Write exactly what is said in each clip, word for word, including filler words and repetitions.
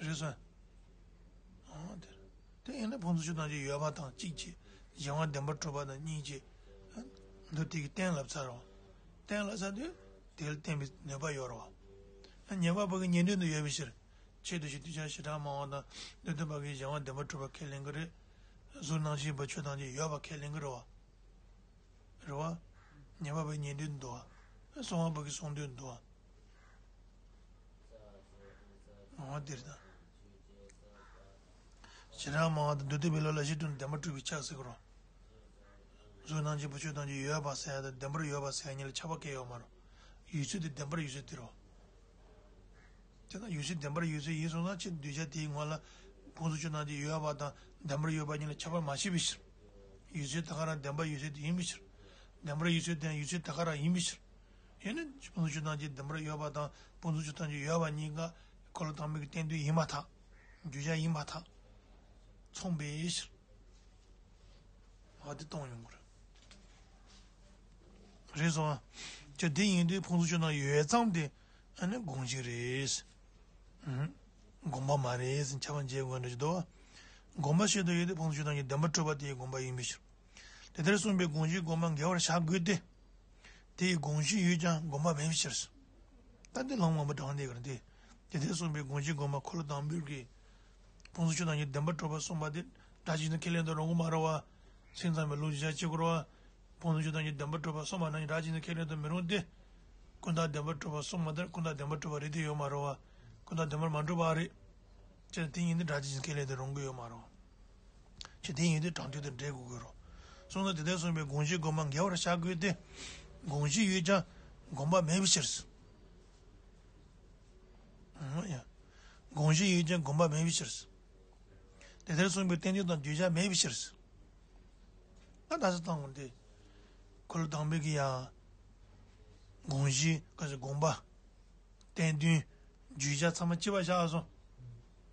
རེད་སོང་། ཨོ་དེ་རེད། དེ་ཡིན་ན་ཕུང་སོགས་ཆོས་ཐམས་ཅད་ཡོད་པ་དང་གཅིག་བྱས། གཞན་དབང་བདེན་པར་གྲུབ་པ་དང་གཉིས་བྱས། འདི་དེ་གི་གཏན་ལ་ཕབ་ཚར་བ། གཏན་ལ་ཕབ་དུས་དེ་ལ་བརྟེན་པའི་ནུས་པ་ཡོད་རེད་བ། ཉན་པ་པོ་གི་ཉན་ཐོས་དུ་ཡོད་པའི་ཕྱིར། ཆེད་དུ་ཞུགས་འདོད་ཆགས་ཞེ་སྡང་མ་འོངས་དང་སྡོད་ལྡན་པ་གི་གཞན་དབང་བདེན་པར་གྲུབ་པ་ཁས་ལེན་གྱི་རེད། གཟུགས་སྣང་མཆི་མའི་བུ་ཆོས་ཐམས་ཅད་ཡོད་པ་ཁས་ལེན་གྱི་རེད་བ། རེད་བ། ཉན་པ་པོ་གི་ཉན་འདོད་འདུག་བ། གསུང་བ་པོ་གི་གསུང་འདོད་འདུག་བ། འོ་དེར་ད། ཞེ་སྡང་མ་འོངས་དང་སྡོད་ལྡན་པའི་བློ་ལ་གཞི་གྲུབ་ནས་བདེན་པར་གྲུབ་པའི་ཆ་ཟེར་གྱི་རེད། གཟུགས་སྣང་མཆི་མའི་བུ་ཆོས་ཐམས་ཅད་ཡོད་པ་ཟེར་ཡ་དང་བདེན་པར་ཡོད་པ་ཟེར་ཡ་གཉིས་ལ་ཁྱད་པར་གང་ཡང་ཡོད་མ་རེད། ཡོད་ཚུལ་དེ་བདེན་པར་ཡོད་ཚུལ་དེ་རེད། དེ་ན་ཡོད་ཚུལ་བདེན་པར་ཡོད་ཚུལ་ཡིན་སོང་ན་ཕྱིར་འདོད་ཆགས་དེའི་ངོ་ལ་ཕུང་སོགས་ཆོས་ཐམས་ཅད་ཡོད་པ་དང་བདེན་པར་ཡོད་པ་གཉིས་ལ་ཁྱད་པར་མ་ཕྱེ་བའི་ཕྱིར། ཡོད་ཚུལ་དེ་ག་རང་བདེན་པར་ཡོད་ཚུལ་དེ་ཡིན་པའི་ཕྱིར། བདེན་པར་ཡོད་ཚུལ་དེ་ཡང་ཡོད་ཚུལ་དེ་ག་རང་ཡིན་པའི་ཕྱིར། ཡིན་ན་ཕུང་སོགས་ཆོས་ཐམས་ཅད་བདེན་པར་ཡོད་པ་དང་ཕུང་སོགས་ཆོས་ཐམས་ཅད་ཡོད་པ་གཉིས་ཀ་འཁོར་ལོ་དང་པོའི་གཏན་དོན་ཡིན་པར་ཐལ། བརྗོད་བྱ་ཡིན་པར་ཐལ། མཚུངས་པའི་ཕྱིར། ཨ་དེ་གཏོང་ཡོང་གི་རེད། རེད་སོང་ཨ། ཅི་དེ་ཡིན་དུས་ཕུང་སོགས་ཆོས་ཐམས་ཅད་ཡོད་ཙམ་དེ་ཨ་ནི་དགོངས་གཞི་རེད། ཨུམ། དགོངས་པ་མ་རེད་ཟེར་ཁྱབ་པ་འབྱེད་དགོས་འདྲ་ཞིག་འདུག་བ། དགོངས་པ་བཞིན་དུ་ཡོད་དེ་ཕུང་སོགས་ཆོས་ཐམས་ཅད་བདེན་པར་གྲུབ་པ་དེའི་དགོངས་པ་ཡིན་པའི་ཕྱིར། དེ་ལྟར་གསུངས་པའི་དགོངས་གཞིའི་དགོངས་པ་འགལ་བར་བྱ་དགོས་ཏེ། དེའི་དགོངས་གཞི་ཡོད་ཀྱང་དགོངས་པ་མེད་པའི་ཕྱིར། ད་འདི་ལུང་མང་པོ་དྲངས་བསྡད་ཀྱི་རེད་དེ། དེ་ལྟར་གསུངས་པའི་དགོངས་གཞིའི་དགོངས་པ་འཁོར་ལོ་དང་པོའི་གི་ཕུང་སོགས་ཆོས་ཐམས་ཅད་བདེན་པར་གྲུབ་པ་གསུངས་པ་དེ་སྒྲ་ཇི་བཞིན་དུ་ཁས་ལེན་དུ་རུང་གི་མ་རེད་བ། སེམས་ཙམ་པའི་ལུགས་ཀྱི་བྱ་བྱེད་དགོས་རེད་བ། ཕུང་སོགས་ཆོས་ཐམས་ཅད་བདེན་པར་གྲུབ་པ་གསུངས་པ་ནང་བཞིན་སྒྲ་ཇི་བཞིན་དུ་ཁས་ལེན་དུ་མི་རུང་སྟེ། ཀུན་བརྟགས་བདེན་པར་གྲུབ་པ་གསུངས་པ་ལྟར་ཀུན་བརྟགས་བདེན་པར་གྲུབ་པ་རེད་དེ་ཡོད་མ་རེད་བ། ཀུན་བརྟགས་བདེན་པར་མ་གྲུབ་པ་རེད། ཅེས་དེ་ཡིན་དུས་སྒྲ་ཇི་བཞིན་ཁས་ལེན་དུ་རུང་གི་ཡོད་མ་རེད་བ། ཅེས་དེ་ཡིན་དུས་དྲང་དོན་དང་འགལ་དགོས་ཀྱི་རེད། གསུངས་ན་དེ་ལྟར་གསུངས་པའི་དགོངས་གཞིའི་དགོངས་པ་འགལ་བར་བྱ་དགོས་ཏེ། དགོངས་གཞི་ཡོད་ཀྱང་དགོངས་པ་མེད་པའི་ཕྱིར། ཨང་ཡ། དགོངས་གཞི་ཡོད་ཀྱང་དགོངས་པ་མེད་པའི་ཕྱིར། དེ་ལྟར་གསུངས་པའི་བསྟན་དོན་དང་བརྗོད་བྱ་མེད་པའི་ཕྱིར། ང་ད་ས་བཏང་བ་འདི། འཁོར་ལོ་དང་པོའི་གི་ཡང་། དགོངས་གཞི་ག་ཚོད་དགོངས་པ། བསྟན་དོན། བརྗོད་བྱ་ཚང་མ་གཅིག་པ་བཞག་སོང་།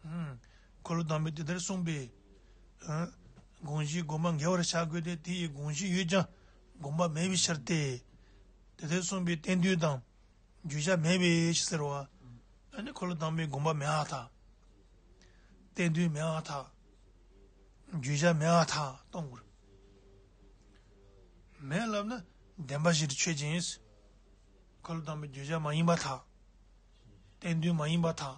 ཨང་། འཁོར་ལོ་དང་པོའི་དེ་ལྟར་གསུངས་པའི། ཨང་། དགོངས་གཞིའི་དགོངས་པ་འགལ་བར་བྱ་དགོས་ཏེ་དེ་ཡི་དགོངས་གཞི་ཡོད་ཀྱང་དགོངས་པ་མེད་པའི་ཕྱིར་ཏེ། དེ་ལྟར་གསུངས་པའི་བསྟན་དོན་དང་། བརྗོད་བྱ་མེད་པའི་ཕྱིར་ཟེར་བ། ཨ་ནི་འཁོར་ལོ་དང་པོའི་དགོངས་པ་མེད་པར་ཐལ། བསྟན་དོན་མེད་པར་ཐལ། བརྗོད་བྱ་མེད་པར་ཐལ་གཏོང་དགོས། མེད་ལབ་ན་བདེན་པ་བཞི་དེ་ཆོས་ཅན། འཁོར་ལོ་དང་པོའི་བརྗོད་བྱ་མ་ཡིན་པར་ཐལ། བསྟན་དོན་མ་ཡིན་པར་ཐལ།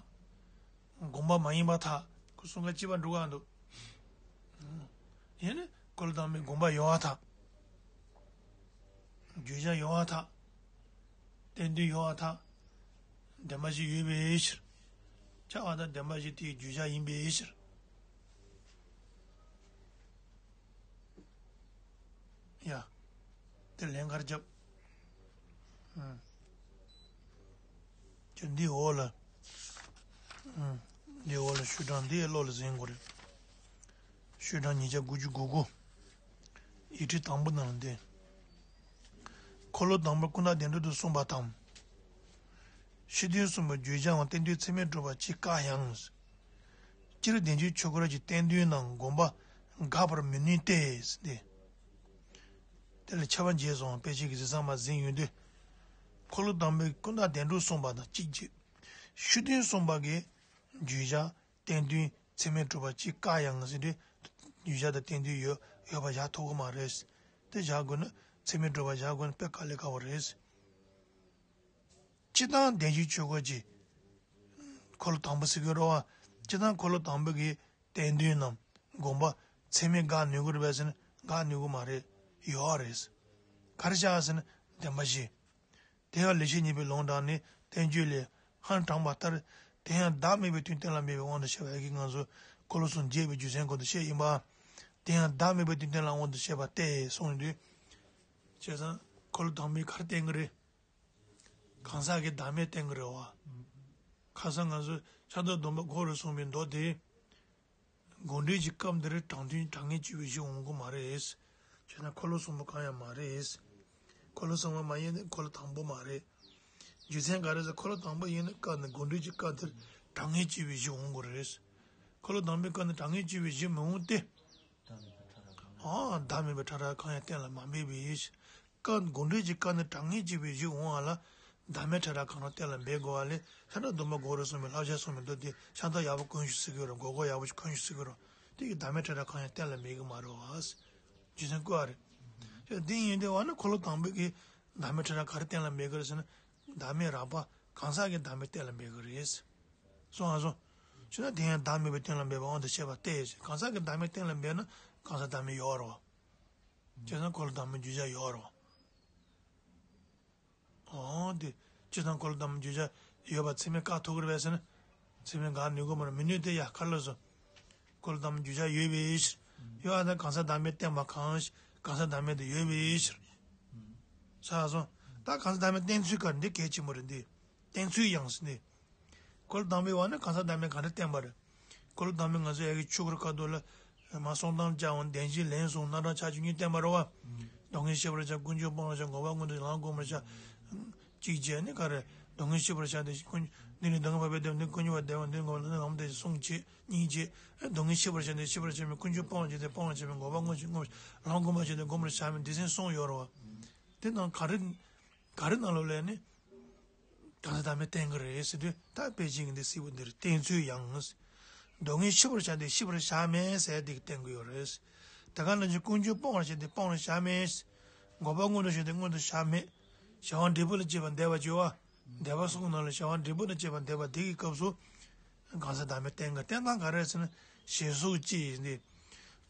དགོངས་པ་མ་ཡིན་པར་ཐལ། ཁོ་གསུང་ག་གཅིག་པ་འགྲོ་ག་འདུག་ཡིན་ནི་འཁོར་ལོ་དང་པོའི་དགོངས་པ་ཡོད་པར་ཐལ། བརྗོད་བྱ་ཡོད་པར་ཐལ། བསྟན་དོན་ཡོད་པར་ཐལ། བདེན་པ་བཞི་ཡོད་པའི་ཕྱིར། ཆ་བ་དང་བདེན་པ་བཞི་དེའི་བརྗོད་བྱ་ཡིན་པའི་ཕྱིར། ཡ། དེ་ལན་ཁར་རྒྱབ། ཨུམ། ཁྱོད་འདིའི་འོག་ལ། ཨུམ། འདིའི་འོག་ལ་ཤོག་གྲངས་འདི་བློ་ལ་ཟིན་དགོས་རེད། ཤོག་གྲངས་ཉིས་བརྒྱ་དགུ་བཅུ་གོ་དགུ། ཡིག་ཁྲི་དང་པོ་ནང་ལ་འདི། འཁོར་ལོ་དང་པོར་ཀུན་བརྟགས་བདེན་གྲུབ་ཏུ་གསུངས་པ་དང་། ཕྱི་དོན་གསུངས་པའི་བརྗོད་བྱའང་བསྟན་དོན་ཚད་མས་གྲུབ་པ་གཅིག་དཀའ་ཡང་། སྤྱིར་བདེན་བཞིའི་ཆོས་འཁོར་གྱི་བསྟན་དོན་རྣམས་དགོངས་པ་འགག་པར་མི་ནུས་ཏེ། དེ་ལ་ཁྱབ་པ་འབྱེད་སོང་དཔེ་ཆའི་གི་ཟེར་ཚང་མ་ཟིན་ཡོང་དུས། འཁོར་ལོ་དང་པོའི་ཀུན་བརྟགས་བདེན་གྲུབ་གསུངས་པ་དང་གཅིག་བྱས། ཕྱི་དོན་གསུངས་པ་གི་བརྗོད་བྱ། བསྟན་དོན་ཚད་མས་གྲུབ་པ་གཅིག་དཀའ་ཡང་ཟེར་དུས། བརྗོད་བྱ་དང་བསྟན་དོན་ཡོད་ཡོད་པ་བཞག་ཐུབ་ཀྱི་མ་རེད། དེ་བཞག་དགོས་ན་ཚད་མས་གྲུབ་པ་བཞག་དགོས་ན་དཔེ་དཀའ་ལས་ཁག་པོ་རེད། སྤྱིར་བཏང་བདེན་བཞིའི་ཆོས་འཁོར་གྱི་འཁོར་ལོ་དང་པོ་ཟེར་གྱི་རེད་བ། སྤྱིར་བཏང་འཁོར་ལོ་དང་པོ་གི་བསྟན་དོན་རྣམས་དགོངས་པ་ཚད་མས་དགག་ནུས་ཀྱི་རེད་པས་ཟེར་ན་དགག་ནུས་ཀྱི་མ་རེད། ཡོད་རེད། ག་རེ་བཞག་ཟེར་ན་བདེན་པ་བཞི། དེ་ཡང་ལེགས་བཤད་སྙིང་པོའི་ལུང་དྲངས་ནས་བསྟན་བཅོས་ལས་ཧང་དྲངས་པ་ལྟར། དེ་ཡང་བདག་མེད་པའི་དོན་གཏན་ལ་འབེབས་པའི་དབང་དུ་བྱས་པ་ཡ་གི་ང་ཚོ་འཁོར་ལོ་གསུམ་རྒྱས་པའི་རྒྱུ་མཚན་སྐོར་དུ་བཤད་ཡིན་པ། དེ་ཡང་བདག་མེད་པའི་དོན་གཏན་ལ་དབང་དུ་བྱས་པ་སྟེ་གསུངས་ཡོད་དུས། བྱས་ཙང་འཁོར་ལོ་དང་པོའི་ག་རེ་བསྟན་གྱི་རེད། གང་ཟག་གི་བདག་མེད་བསྟན་གྱི་རེད་བ། ཁ་སང་ང་ཚོས་ཕྱག་རྡོར་སྡོམ་པ་གོ་རུ་གསུངས་པའི་མདོ་དེ། དགོངས་འགྲེལ་གྱི་སྐབས་འདིར་དྲང་དོན་དྲང་ངེས་གཅིག་པའི་གཞི་འོང་གི་མ་རེད། བྱས་ན་འཁོར་ལོ་གསུམ་པོ་གང་ཡང་མ་རེད། འཁོར་ལོ་གསུམ་པོ་མ་ཡིན་ན་འཁོར་ལོ་དང་པོ་མ་རེད། རྒྱུ་མཚན་ག་རེ་ཟེར་འཁོར་ལོ་དང་པོ་ཡིན་ན་སྐབས་ནི་དགོངས་འགྲེལ་གྱི་སྐབས་འདིར་དྲང་ངེས་གཅིག་པའི་གཞི་འོང་དགོས་རེད། འཁོར་ལོ་དང་པོའི་སྐབས་ནི་དྲང་ངེས་གཅིག་པའི་གཞི་མི་འོང་སྟེ། ཨ་བདག་མེད་པའི་ཕྲ་རགས་གང་ཡང་གཏན་ལ་མ་འབེབས་པའི་སྐབས་དགོངས་འགྲེལ་གྱི་སྐབས་ནི་དྲང་ངེས་གཅིག་པའི་གཞི་འོང་བ་ལ། བདག་མེད་ཕྲ་རགས་གང་རུང་གཏན་ལ་འབེབས་དགོས་པ་ལས་ཤ་ཁྲག་བདུན་པོ་དགོས་རེད་གསུངས་པའི་བསླབ་བྱ་གསུངས་པའི་མདོ་དེ་ཤ་སྟག་ཡག་པོ་གོན་ཞིག་ཟེར་གི་རེད། མགོ་སྐོར་ཡག་པོ་ཞིག་གོན་ཞིག་ཟེར་གི་རེད། དེ་གི་བདག་མེད་ཕྲ་རགས་གང་ཡང་གཏན་ལ་འབེབས་གི་མ་རེད་བ། རྒྱུ་མཚན་བཀོད་པ་རེད། དེ་ཡིན་དུས་བ་ནི་འཁོར་ལོ་དང་པོའི་གི་བདག་མེད་ཕྲ་རགས་ག་རེ་གཏན་ལ་འབེབས་གི་རེད་ཟེར་ན། བདག་མེད་རགས་པ་གང་ཟག་གི་བདག་མེད་གཏན་ལ་འབེབས་གི་རེད། སོང་ཨ་སོང་། ཁྱོད་ན་དེ་ཡང་བདག་མེད་པའི་སྟེང་ལ་འབེབས་པ་དབང་དུ་བྱས་པ་སྟེ། གང་ཟག་གི་བདག་མེད་སྟེང་ལ་འབེབས་ན་གང་ཟག་བདག་མེད་ཡོད་རེད་བ། བྱས་ཙང་འཁོར་ལོ་དང་པོའི་བརྗོད་བྱ་ཡོད་རེད་བ། འོ་དེ། བྱས་ཙང་འཁོར་ལོ་དང་པོའི་བརྗོད་བྱ་ཡོད་པ་ཚད་མས་བཀག་ཐུབ་ཀྱི་རེད་པས་ཟེར་ན། ཚད་མས་བཀག་ནུས་ཀྱི་མ་རེད། མི་ནུས་ཏེ། ཡ་ག་རེ་ལབ་སོང་། འཁོར་ལོ་དང་པོའི་བརྗོད་བྱ་ཡོད་པའི་ཕྱིར། ཡོད་ཨ་ད་གང་ཟག་བདག་མེད་བསྟན་པ་གང་ཞིག་གང་ཟག་བདག་མེད་དུ་ཡོད་པའི་ཕྱིར། ས་སོང་། ད་གང་ཟག་བདག་མེད་བསྟན་ཚུལ་ག་རེ་འདི་གལ་ཆེན་པོ་རེད་འདི། བསྟན་ཚུལ་ཡང་ཟེར་ནས། འཁོར་ལོ་དང་པོའི་བར་ན་གང་ཟག་བདག་མེད་ག་འདྲ་བསྟན་པ་རེད། འཁོར་ལོ་དང་པོའི་ང་ཚོ་ཡ་གི་ཆོས་སྐོར་ཁ་ཐོག་ལ། མ་གསུང་གཏམ་བཅའ་འོང་བདེན་བཞིའི་ལན་གསུང་རྣམ་གྲངས་ཆ་བཅུ་གཉིས་བསྟན་པ་རེད་བ། སྡུག་བསྔལ་ཤེས་པར་བྱ། ཀུན་འབྱུང་སྤང་བར་བྱ། འགོག་པ་མངོན་དུ་ལམ་བསྒོམ་པར་བྱ། གཅིག་བྱས་ནི་ག་རེ། སྡུག་བསྔལ་ཤེས་པར་བྱ་སྟེ་ཀུན། འདི་ནི་སྡུག་བསྔལ་བར་པའི་སྡེ། འདི་ཀུན་འབྱུང་བར་བདེ་བ། འདི་འགོག་པ་ལམ་སྟེ་གསུམ་བྱས། གཉིས་བྱས། སྡུག་བསྔལ་ཤེས་པར་བྱ་སྟེ་ཤེས་པར་བྱ་མིན། ཀུན་འབྱུང་སྤང་བར་བྱ་སྟེ་སྤང་བར་བྱ་མིན། འགོག་པ་མངོན་ཞིང་སྔོན་པར་ལམ་བསྒོམ་པར་བྱ་སྟེ་སྒོམ་པར་བྱ་མིན། སྡེ་ཚན་གསུམ་ཡོད་རེད་བ། དེ་ནང་ག་རེ། ག་རེ་ནང་ལོགས་ལ་ནི། གང་ཟག་བདག་མེད་བསྟན་གྱི་རེད་ཟེར་དུས་ད་དཔེ་ཅིག་འདི་སྲིད་པ་འདིར་བསྟན་ཚུལ་ཡང་། སྡུག་བསྔལ་ཤེས་པར་བྱ་སྟེ་ཤེས་པར་བྱ་མེད་ཟེར་འདི་བསྟན་གྱི་ཡོད་རེད། དེ་ག་ནང་བཞིན་ཀུན་འབྱུང་སྤང་བར་བྱ་སྟེ་སྤང་བར་བྱ་མེད། འགོག་པ་མངོན་དུ་བྱ་སྟེ་མངོན་དུ་བྱ་མེད། གཞན་དབང་འབྲས་བུ་ལ་དཔྱད་པ་འདས་པ་བཅོས་པ། འདས་པ་གསུམ་ནང་ལ་གཞན་དབང་འབྲས་བུ་ལ་དཔྱད་པ་འདས་པ་འདི་གི་སྐབས་སུ། གང་ཟག་བདག་མེད་བསྟན་གྱི། བསྟན་སྟངས་ག་རེ་ཟེར་ན། ཞེས་སོགས་ཀྱིས་འདི།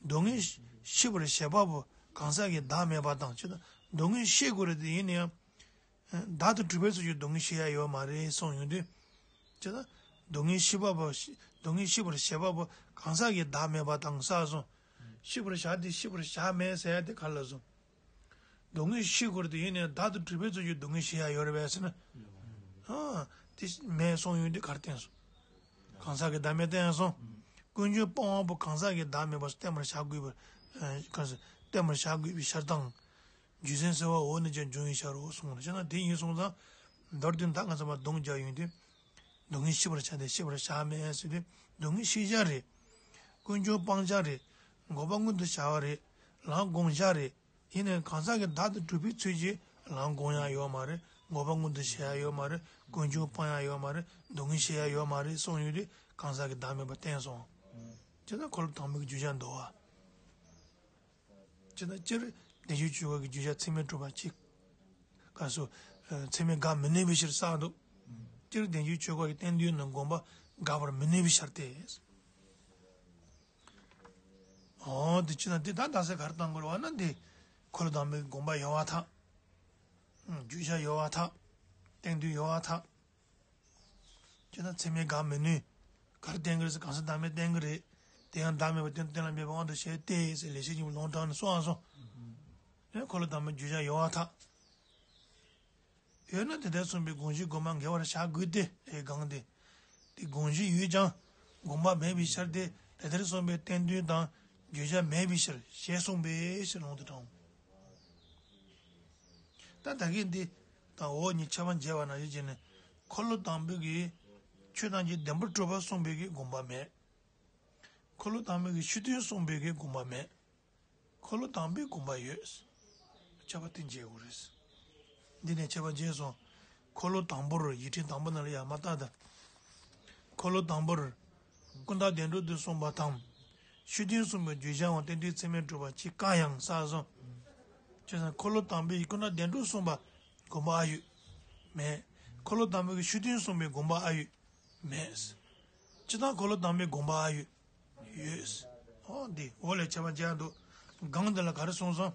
སྡུག་བསྔལ་ཤེས་པར་བྱེད་པ་པོ་གང་ཟག་གི་བདག་མེད་པ་དང་། ཅེས་དང་། སྡུག་བསྔལ་ཤེས་དགོས་རེད་དེ་ཡིན་ན་ཡང་། བདག་ཏུ་གྲུབ་པའི་ཚུལ་གྱིས་སྡུག་བསྔལ་ཤེས་ཡ་ཡོད་མ་རེད་གསུངས་ཡོང་དུས། ཅེས་དང་། སྡུག་བསྔལ་ཤེས་པ་པོ། སྡུག་བསྔལ་ཤེས་པར་བྱེད་པ་པོ་གང་ཟག་གི་བདག་མེད་པ་དང་ས་གསུངས། ཤེས་པར་བྱ་སྟེ་ཤེས་པར་བྱ་མེད་ཟེར་ཡ་དེ་ག་ལ་གསུངས། སྡུག་བསྔལ་ཤེས་དགོས་རེད་དེ་ཡིན་ནའི་བདག་ཏུ་གྲུབ་པའི་ཚུལ་གྱིས་སྡུག་བསྔལ་ཤེས་ཡ་ཡོད་རེད་པས་ཟེར་ན། ཨ། དེ་མེད་གསུངས་ཡོང་དུས་ག་རེ་བསྟན་སོང་། གང་ཟག་གི་བདག་མེད་བསྟན་སོང་། ཀུན་འབྱུང་སྤང་བ་པོ་གང་ཟག་གི་བདག་མེད་པ་བསྟན་པར་བྱ་དགོས་པར། ཨ། ག་ཟེར། བསྟན་པར་བྱ་དགོས་པའི་ཕྱིར་དང་། རྒྱུ་མཚན་གསལ་བ་འོག་ནས་ཀྱང་འབྱུང་བའི་ཕྱིར་རོ་གསུངས་ལ། བྱས་ན་དེ་ཡིན་སོང་ཙང་། མདོར་བསྡུས་ད་ང་ཚོ་མར་སྡོམ་རྒྱག་ཡོང་དུས། སྡུག་བསྔལ་ཤེས་པར་བྱ་སྟེ་ཤེས་པར་བྱ་མེད་ཟེར་དུས། སྡུག་བསྔལ་ཤེས་བྱ་རེད། ཀུན་འབྱུང་སྤང་བྱ་རེད། འགོག་པ་མངོན་དུ་བྱ་བ་རེད། ལམ་བསྒོམ་བྱ་རེད། ཡིན་ནའི་གང་ཟག་གི་བདག་ཏུ་གྲུབ་པའི་ཚུལ་གྱིས་ལམ་བསྒོམ་ཡ་ཡོད་མ་རེད། འགོག་པ་མངོན་དུ་བྱེད་ཡ་ཡོད་མ་རེད། ཀུན་འབྱུང་སྤང་ཡ་ཡོད་མ་རེད། སྡུག་བསྔལ་ཤེས་ཡ་ཡོད་མ་རེད་གསུངས་ཡོད་དུས་གང་ཟག་གི་བདག་མེད་པ་བསྟན་སོང་། བྱས་ཙང་འཁོར་ལོ་དང་པོའི་བརྗོད་བྱ་འདུལ་བ། བྱས་ཙང་སྤྱིར་བདེན་བཞིའི་ཆོས་འཁོར་གྱི་བརྗོད་བྱ་ཚད་མས་གྲུབ་པ་གཅིག་སྐབས་སུ། ཚད་མས་དགག་མི་ནུས་པའི་ཕྱིར་གསུངས་འདུག་སྤྱིར་བདེན་བཞིའི་ཆོས་འཁོར་གྱི་བསྟན་དོན་ནི་དགོངས་པ་དགག་པར་མི་ནུས་པའི་ཕྱིར་ཏེ། འོ་དེ་ཅི་ན་དེ་ད་ད་སེ་གར་བཏང་དགོས་རེད་བ་ན་འདི། འཁོར་ལོ་དང་པོའི་དགོངས་པ་ཡོད་པར་ཐལ། བརྗོད་བྱ་ཡོད་པར་ཐལ། བསྟན་དོན་ཡོད་པར་ཐལ། ཅི་ན་ཚད་མས་དགག་མི་ནུས། གར་བསྟན་གྱི་རེད་ཟེར་གང་ཟག་བདག་མེད་བསྟན་གྱི་རེད། དེ་ཡང་བདག་མེད་པ་དེ་གཏན་ལ་འབེབས་པའི་དབང་དུ་བྱས་ཏེ་ཟེར་ལེགས་བཤད་སྙིང་པོ་ལུང་དྲངས་ནས་གསུངས་ཨ་སོང་། ཨེ་འཁོར་ལོ་དང་པོའི་བརྗོད་བྱ་ཡོད་པར་ཐལ། ཡོད་ན་དེ་ལྟར་གསུངས་པའི་དགོངས་གཞི་དགོངས་པ་འགལ་བར་བྱ་དགོས་ཏེ་ཨེ་གང་དེ། དེ་དགོངས་གཞི་ཡོད་ཀྱང་དགོངས་པ་མེད་པའི་ཕྱིར་ཏེ། དེ་ལྟར་གསུངས་པའི་བསྟན་དོན་དང་བརྗོད་བྱ་མེད་པའི་ཕྱིར་ཞེས་གསུངས་པས་ཞེས་ལུང་དུ་དྲངས། ད་ད་གིན་འདི་དང་འོག་གཉིས་ཁྱད་པར་འབྱེད་པ་ནང་བཞིན་བྱས་ནས། འཁོར་ལོ་དང་པོའི་གི་ཆོས་ཐམས་ཅད་བདེན་པར་གྲུབ་པ་གསུངས་པའི་གི་དགོངས་པ་མེད། འཁོར་ལོ་དང་པོའི་གི་ཕྱི་དོན་གསུངས་པའི་གི་དགོངས་པ་མེད། འཁོར་ལོ་དང་པོའི་དགོངས་པ་ཡོད། ཁྱད་པར་དེ་འབྱེད་དགོས་རེད། འདི་ནས་ཁྱད་པར་འབྱེད་སོང་། འཁོར་ལོ་དང་པོར་ཡིག་ཕྲེང་དང་པོ་ནང་ལ་ཡར་མར་བལྟ་དང་། འཁོར་ལོ་དང་པོར། ཀུན་བརྟགས་བདེན་གྲུབ་ཏུ་གསུངས་པ་དང་། ཕྱི་དོན་གསུངས་པའི་བརྗོད་བྱའང་བསྟན་དོན་ཚད་མས་གྲུབ་པ་གཅིག་གང་ཡང་གསུངས་སོང་། བྱས་ཙང་འཁོར་ལོ་དང་པོའི་ཀུན་བརྟགས་བདེན་གྲུབ་གསུངས་པ་དགོངས་པ་ཨ་ཡོད། མེད། འཁོར་ལོ་དང་པོའི་ཕྱི་དོན་གསུངས་པའི་དགོངས་པ་ཨ་ཡོད། མེད། སྤྱིར་བཏང་འཁོར་ལོ་དང་པོའི་དགོངས་པ་ཨ་ཡོད། ཡོད། ཨོ་འདི་འོག་ལས་ཁྱད་པར་འབྱེད་འདུག་སྒང་འདི་ལ་ག་རེ་གསུངས་སོང་།